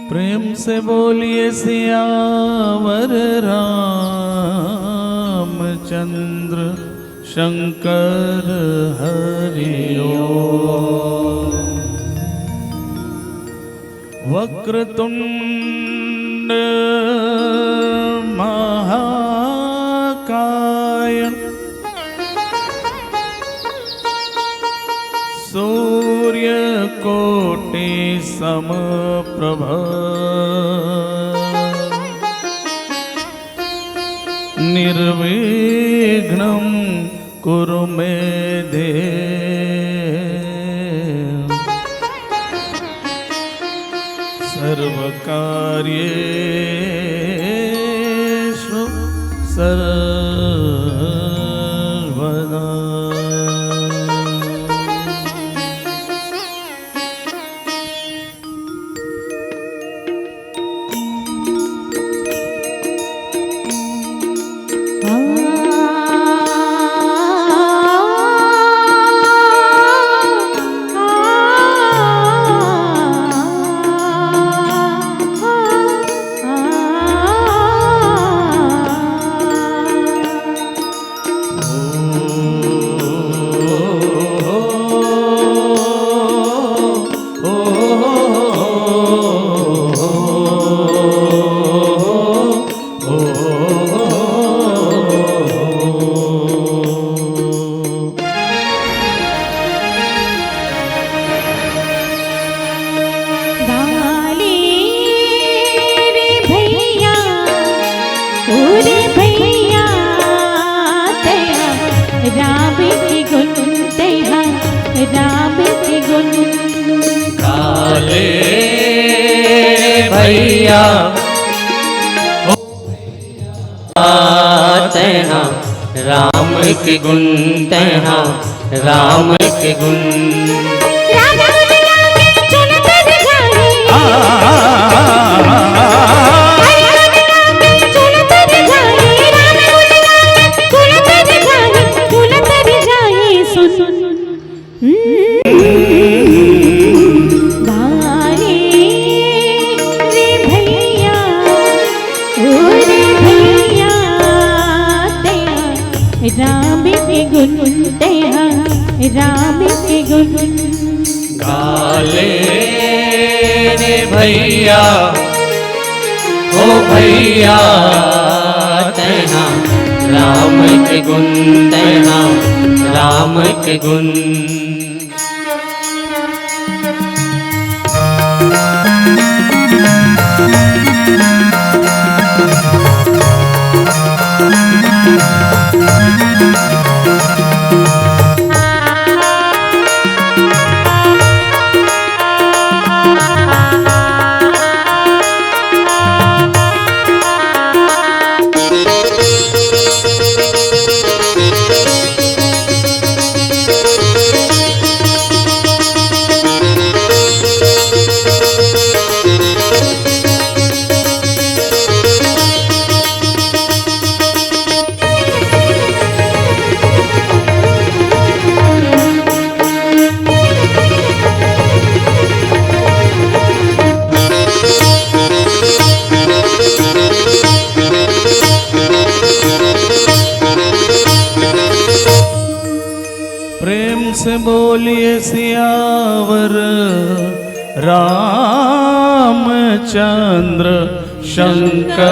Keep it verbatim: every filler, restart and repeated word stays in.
प्रेम से बोलिए सियावर रामचंद्र शंकर हरि ओम। वक्रतुंड महाकाय सूर्यकोटि समप्रभ निर्विघ्नं कुरु मे देव। सर्वकार्येषु सर्वदा। गाले रे भैया, ओ रे भैया, तैं हा राम के गुन, तैं हा राम के गुन। गाले रे भैया, तैं हा राम के गुन, तैं हा राम के गुन। राम गुन गावे चुन तर जाए। आ, आ, आ, आ, आ, आ। राम गुन गावे चुन तर जाए, राम गुन गावे चुन तर जाए, चुन तर जाए सुन। गाले रे भैया, ओ रे भैया, तैं हा राम के गुन, तैं हा राम के गुन। गाले रे भैया, ओ भैया, तैं हा राम के गुन, तैं हा राम के गुन। प्रेम से बोलिए सियावर रामचंद्र शंकर